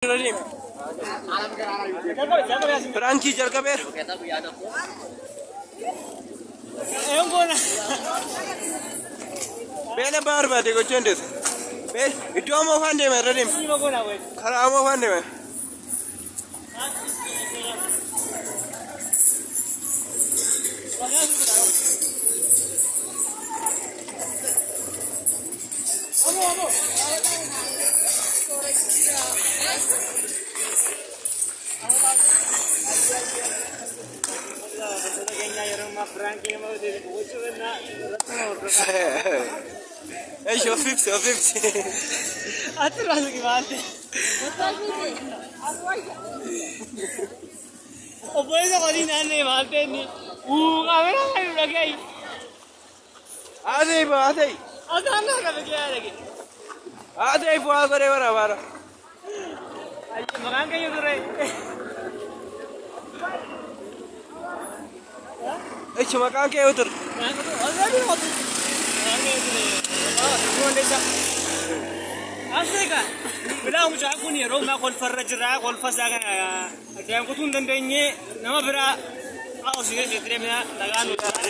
Irra deemi. Piraankii jalqabeera. Beela abbaa barbaade gochuu dandeessa. Beel iddoo ammoo afaan deema irra deemi. Karaa ammoo afaan deema. Eesh of ibsi of ibsi. Obboleessa qorii naannoo maal ta'e inni kaamera kan nu dhaga'i. Haasa'ii boo haasa'ii. Asaan naa qabe kee dhaga'i. Haasa'ii bu'aa godhee waraabaa. Maqaan keenya ture. Eesh maqaan kee yoo ture. Afrika. Bilaa mucaan kun yeroo ammaa kolfarra jira. Kolfa isaa kana addaan kutuu hin dandeenye nama biraa haa osoo keessatti deemna dhagaan nuti.